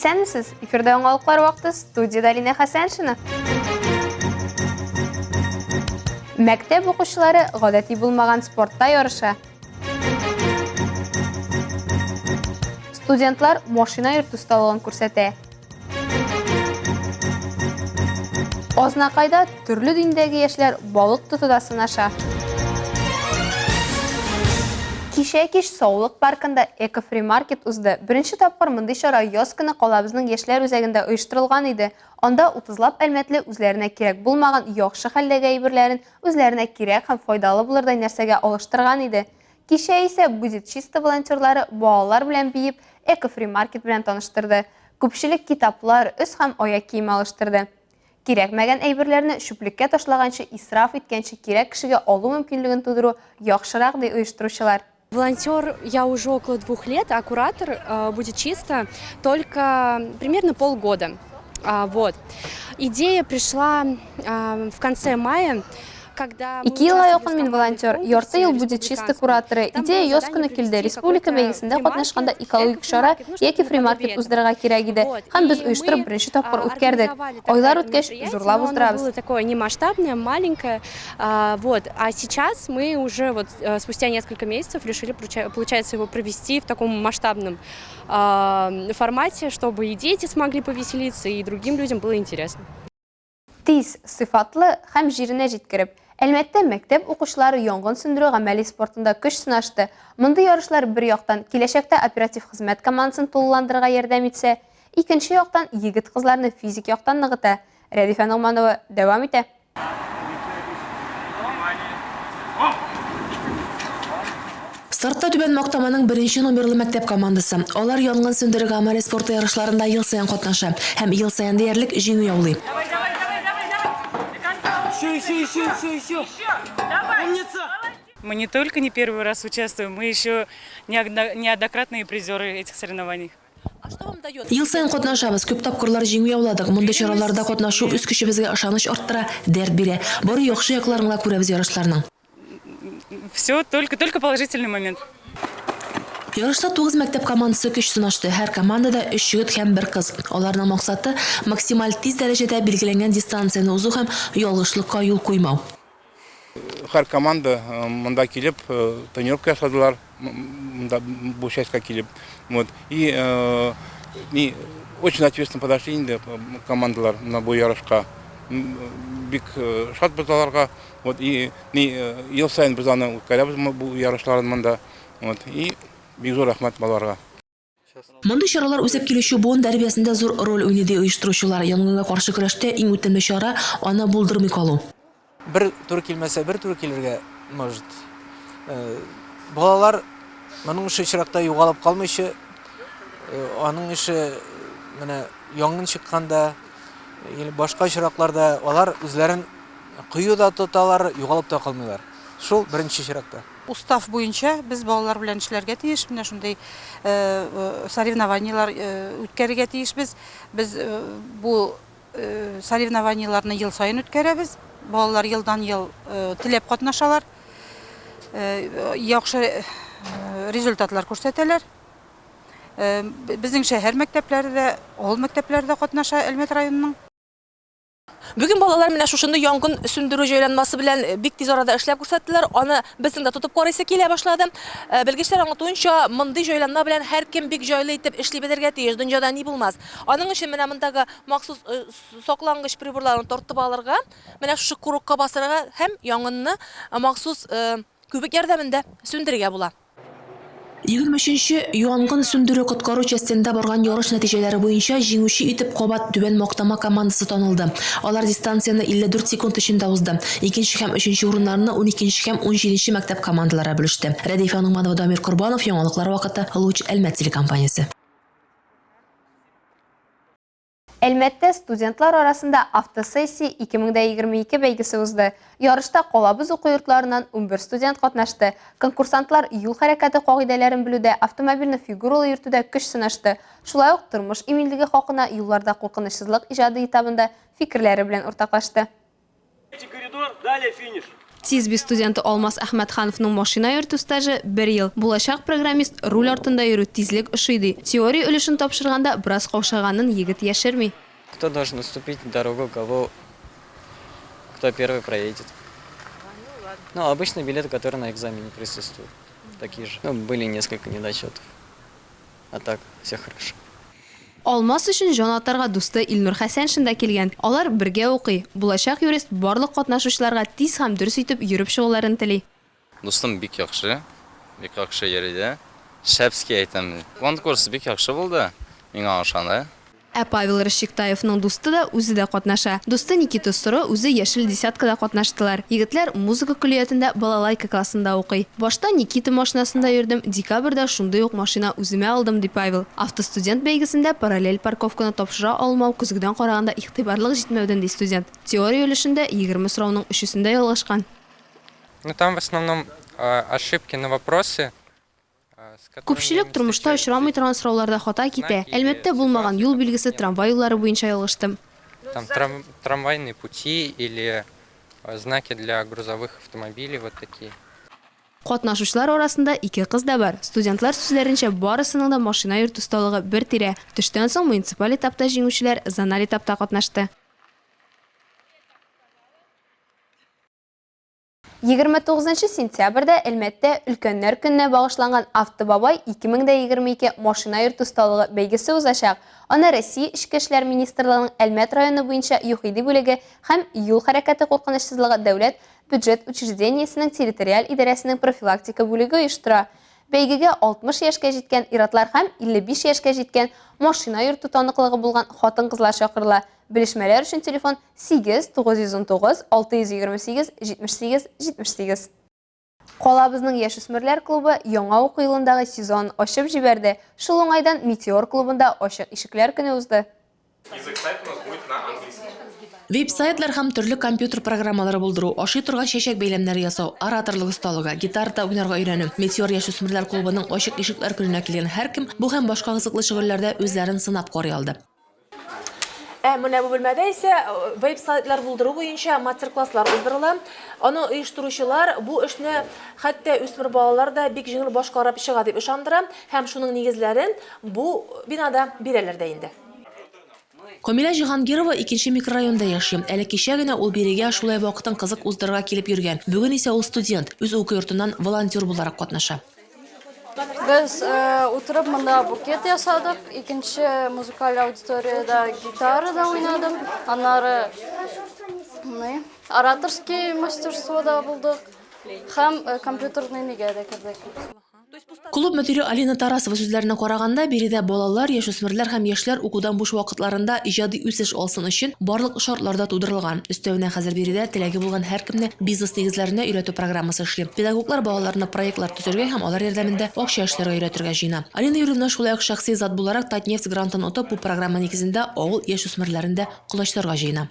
Исәнмесез! Эфирда яңалыклар вакыты, студиядә Алинә Хәсәншина. Мәктәп укучылары гадәти булмаган спортта ярыша. Студентлар машина йөртү осталыгын күрсәтә. Азнакайда төрле диндәге яшьләр балык тотуда сынаша. Кичә кич Саулык паркында Эко-фри-маркет узды. Беренче тапкыр мондый чара яз көне калабызның яшьләр үзәгендә оештырылган иде. Анда утызлап әлмәтле үзләренә кирәк булмаган яхшы хәлдәге әйберләрен үзләренә кирәк һәм файдалы булырдай нәрсәгә алыштырган иде. Кичә исә Будет чисто волонтерлары балалар белән биеп, Эко-фри-маркет белән таныштырды. Күпчелек китаплар, өс һәм аяк киеме алыштырды. Кирәкмәгән әйберләрне чүплеккә ташлаганчы, исраф иткәнче кирәк кешегә алу мөмкинлеген тудыру яхшырак, ди оештыручылар. Волонтер я уже около двух лет, а куратор будет чисто только примерно полгода. Вот. Идея пришла в конце мая. Ике елга якын мин волонтер, ярты ел Будет чисто кураторы. Идея яз көне килде, республика бәйгесендә катнашканда экологик чара яки фри-маркет уздырырга кирәк иде. Һәм без оештырып беренче тапкыр үткәрдек. Айлар үткәч, зурлап уздырабыз. Такое не масштабное, маленькое. Вот. А сейчас мы уже вот спустя несколько месяцев решили, получается, его провести в таком масштабном формате, чтобы и дети смогли повеселиться, и другим людям было интересно. Тиз, сыйфатлы һәм җиренә җиткереп. Әлмәттә мәктәп укучылары янгын сүндерү гамәли спортында көч сынашты. Мондый ярышлар бер яктан, киләчәктә оператив хезмәт командасын тулыландырырга ярдәм итсә, икенче яктан, егет-кызларны физик яктан ныгыта. Рәдифә Ногманова дәвам итә. Стартта Түбән Мактаманың беренче номерлы мәктәп командасы. Алар янгын сүндерү гамәле спорты ярышларында ел саен катнаша һәм ел саен диярлек җиңү яулый. Мы не только не первый раз участвуем, мы еще неоднократные призеры этих соревнований. Ел саен катнашабыз, күп тапкырлар җиңү яуладык. Мондый чараларда катнашу үз көчебезгә ышаныч арттыра, дәрт бирә. Бары яхшы якларын гына күрәбез ярышларның. Все, только, только положительный момент. Ярышта тугыз мәктәп командасы көч сынашты. Һәр командада өч егет һәм бер кыз. Аларның максаты, максималь тиз дәрәҗәдә билгеләнгән дистанцияне узу һәм ялгышлыкка юл куймау. Һәр команда монда килеп тренировка ясадылар, монда бу частька килеп. Вот. И не очень ответственно подошли инде командалар менә бу ярышка. Бик шатбыз аларга. Вот и ни ел саен без аны үткәрәбез бу ярышларын монда. Вот и бик зур рәхмәт балаларга. Мондый чаралар үсеп килүче буын тәрбиясендә зур роль уйный, ди оештыручылар. Янгынга каршы көрәштә иң үтемле чара, аны булдырмый калу. Бер туры килмәсә, бер туры килергә может. Балалар моның ише очракта югалып калмыйча, аның ише менә янгын чыкканда или башка очракларда алар үзләрен Кыю да тоталар, югалып та калмыйлар. Шул беренче чиратта. Устав буенча без балалар белән эшләргә тиеш, менә шундый соревнованиеләр үткәрергә тиешбез. Без бу соревнованиеләрне ел саен үткәрәбез. Балалар елдан-ел теләп катнашалар, яхшы результатлар күрсәтәләр. Безнең шәһәр мәктәпләре дә, авыл мәктәпләре дә катнаша Әлмәт районының. Бүген балалар менә шушындый янгын сүндерү җайланмасы белән бик тиз арада эшләп күрсәттеләр. Аны безнең дә тотып карыйсы килә башлады. Э, белгечләр аңлатуынча, мондый җайланма белән һәркем бик җайлы итеп эшли белергә тиеш. Дөньяда ни булмас. Аның өчен менә мондагы махсус э, саклангыч приборларны тартып алырга, менә шушы курокка басырга һәм янгынны э, махсус күбек ярдәмендә сүндерергә була. 23 нче янгын сүндерү-коткару частендә барган ярыш нәтиҗәләре буенча җиңүче итеп кабат Түбән Мактама командасы танылды. Алар дистанцияне 54 секунд эчендә узды. Икенче һәм өченче урыннарны уникенче һәм унҗиденче мәктәп командалары бүлеште. Рәдифә Ногманова, Дамир Корбанов, Яңалыклар вакыты, Луч, Әлмәт телекомпаниясе. Әлмәттә студентлар арасында Автосессия 2022 бәйгесе узды. Ярышта калабыз уку йортларыннан 11 студент катнашты. Конкурсантлар юл хәрәкәте кагыйдәләрен белүдә, автомобильне фигуралы йөртүдә көч сынашты. Шулай ук тормыш иминлеге хакына юлларда куркынычсызлык иҗады этабында фикерләре белән уртаклашты. ТИСБИ студенты Алмаз Әхмәтхановның машина йөртү стажы, бер ел. Булачак программист руль артында йөрү, тизлек ошый ди. Теория өлешен тапшырганда бераз каушаганын егет яшерми. Кто должен уступить дорогу, кого, кто первый проедет. Ну, обычный билет, который на экзамене присутствует. Такие же. Ну, были несколько недочетов. А так, все хорошо. Алмаз өчен җан атарга дусты Илнур Хәсәншин да килгән. Алар бергә укый. Булачак юрист барлык катнашучыларга тиз һәм дөрес итеп йөреп чыгуларын тели. Дустым бик яхшы, бик яхшы йөри дә. Шәпски әйтәм. Конкурс бик яхшы булды, миңа ошады. Ә Павел Рощектаевның дусты да, үзе дә катнаша. Дусты Никита Суро үзе Яшел десятка да катнаштылар. Егетләр музыка көллиятендә балалайка классында укый. Башта Никита машинасында йөрдем, декабрьдә шундый ук машина үземә алдым, ди Павел. Автостудент бәйгесендә параллель парковканы тапшыра алмау көзгедән караганда игътибарлык җитмәүдән, ди студент. Теория өлешендә 20 сорауның өчесендә ялгышкан. Ну там в основном ошибки на вопросы. Күпчелек тормышта очрамый торган сорауларда хата китә. Әлмәттә булмаган юл билгесе, трамвай юллары буенча ялгыштым. Там трамвайные пути или знаки для грузовых автомобилей вот такие. Катнашучылар арасында ике кыз да бар. Студентлар сүзләренчә, барысының да машина йөртү осталыгы бер тирә. Төштән соң муниципаль этапта җиңүчеләр зональ этапта катнашты. 29 сентябрьдә Әлмәттә Өлкәннәр көненә багышланган Автобабай 2022 машина йөртү осталыгы бәйгесе узачак. Аны Россия Эчке эшләр министрлыгының Әлмәт районы буенча ЮХИДИ бүлеге һәм Юл хәрәкәте куркынычсызлыгы дәүләт бюджет учреждениесенең территориаль идарәсенең профилактика бүлеге оештыра. Бәйгегә 60 яшькә җиткән ир-атлар һәм 55 яшькә җиткән машина йөртү таныклыгы булган хатын-кызлар чакырыла. Белешмәләр өчен телефон 8 919 628 78 78. Калабызның яшүсмерләр клубы яңа уку елындагы сезонын ачып җибәрде. Шул уңайдан Метеор клубында ачык ишекләр көне узды. Веб-сайтлар һәм төрле компьютер программалары булдыру, ашый торган чәчәк бәйләмнәре ясау, ораторлык осталыгы, гитарада уйнарга өйрәнү, Метеор яшүсмерләр клубының ачык ишекләр көненә килгән һәркем бу һәм башка кызыклы шөгыльләрдә үзләрен сынап карый алды. Ә менә бу бүлмәдә исә веб-сайтлар булдыру буенча мастер-класслар уздырыла. Аны оештыручылар бу эшне хәтта үсмер балалар да бик җиңел башкарып чыга дип ышандыра һәм шуның нигезләрен бу бинада бирәләр дә инде. Камилә Җиһангирова икенче микрорайонда яши. Әле кичә генә ул бирегә шулай вакытын кызык уздырырга килеп йөргән. Бүген исә ул студент, үз уку йортыннан волонтер буларак катнаша. Без утырып монда букет ясадык. Икенче музыкаль аудиториядә гитарада уйнадым. Аннары ораторский мастерствода булдык һәм компьютерный нигә дә кердек. Клуб мөдире Алина Тарасова сүзләренә караганда, биредә балалар, яшүсмерләр һәм яшьләр укудан буш вакытларында иҗади үсеш алсын өчен барлык шартлар да тудырылган. Өстәвенә, хәзер биредә теләге булган һәркемне бизнес нигезләренә өйрәтү программасы эшли. Педагоглар балаларны проектлар төзергә һәм алар ярдәмендә акча эшләргә өйрәтергә җыена. Алина Юрьевна шулай ук шәхси зат буларак Татнефть грантын отып, бу программа нигезендә авыл яшүсмерләрен дә колачларга җыена.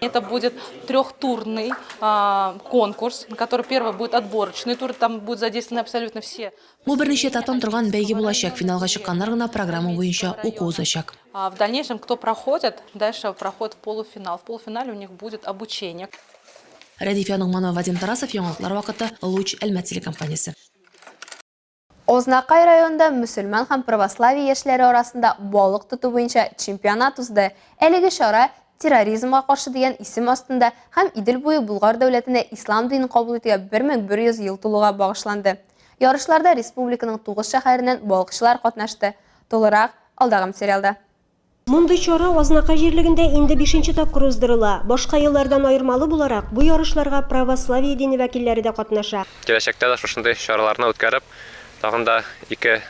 Это будет трехтурный конкурс, на который первый будет отборочный тур, там будут задействованы абсолютно все. Бу берничә этаптан торган бәйге булачак, финалга чыкканнар гына программа буенча уку узачак. В дальнейшем, кто проходит, дальше проходит в полуфинал. В полуфинале у них будет обучение. Рәдиф Янугманов, Вадим Тарасов, Яңалыклар вакыты, Луч, Әлмәт телекомпаниясе. Азнакай районында мөселман һәм православие яшьләре арасында балык тоту буенча чемпионат узды. Әлеге чара Терроризмга каршы дигән исем астында һәм Идел буе Болгар дәүләтенә ислам динен кабул итүгә 1100 ел тулуга багышланды. Ярышларда республиканың тугыз шәһәреннән балыкчылар катнашты. Тулырак, алдагы материалда. Мондый чара Азнакай җирлегендә инде бишенче тапкыр уздырыла. Башка еллардан аермалы буларак, бу ярышларга православие дине вәкилләре дә катнаша. Киләчәктә дә шушындый чараларны үткәреп, тагын да ике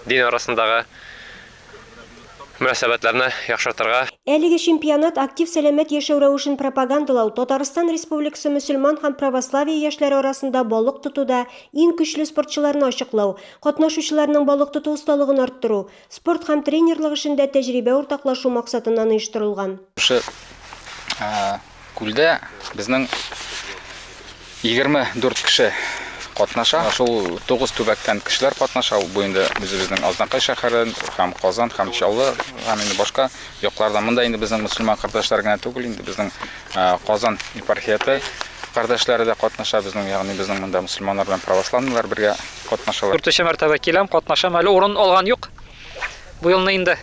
дин арасындагы мөнәсәбәтләрне яхшыртырга. Әлеге чемпионат актив сәламәт яшәү рәвешен пропагандалау, Татарстан Республикасы мөселман һәм православие яшьләре арасында балык тотуда иң көчле спортчыларны ачыклау, катнашучыларның балык тоту осталыгын арттыру, Спорт һәм тренерлык эшендә тәҗрибә уртаклашу максатыннан оештырылган. Шушы күлдә безнең 24 кеше катнаша. Шул 9 төбәктән кешеләр катнаша. Бу инде үзебезнең Азнакай шәһәре һәм Казан һәм Чаллы һәм инде башка яклардан. Монда инде безнең мөселман кардәшләр генә түгел, инде безнең Казан епархияте кардәшләре дә катнаша безнең, ягъни безнең монда мөселманнар белән православныйлар бергә катнашалар. Дүртенче мәртәбә киләм, катнашам, әле урын алган юк. Бу елны инде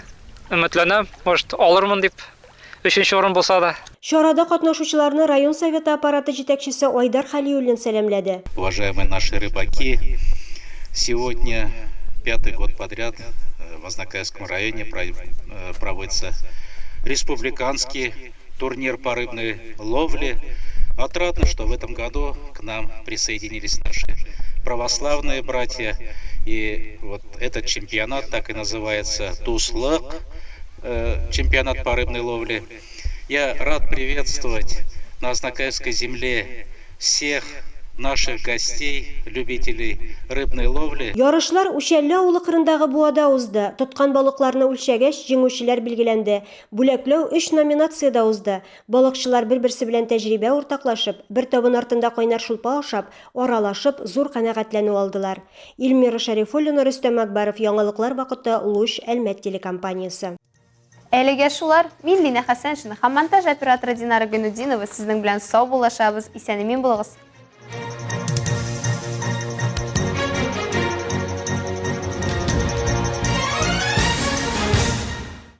өметләнәм, может, алырмын дип, өченче урын булса да. Чарада катнашучыларны район Советы аппараты җитәкчесе Айдар Хәлиуллин сәламләде. Уважаемые наши рыбаки, сегодня пятый год подряд э, в Азнакаевском районе э, проводится республиканский турнир по рыбной ловле. Отрадно, что в этом году к нам присоединились наши православные братья. И вот этот чемпионат так и называется «Туслык», э, чемпионат по рыбной ловле. Я рад приветствовать на Азнакаевской земле всех наших гостей, любителей рыбной ловли. Ярышлар Үчәлле авылы кырындагы буада узды. Тоткан балыкларны үлчәгәч, җиңүчеләр билгеләнде. Бүләкләү өч номинациядә узды. Балыкчылар бер-берсе белән тәҗрибә уртаклашып, бер табын артында кайнар шулпа ашап, аралашып, зур канәгатьләнү алдылар. Илмира Шәрифуллина, Рөстәм Акбаров, Яңалыклар вакыты, Луч, Әлмәт телекомпаниясе. Әлегә шулар. Мин Линә Хәсәншина һәм монтаж операторы Динара Гайнутдинова сезнең белән саубуллашабыз. Исән-имин булыгыз.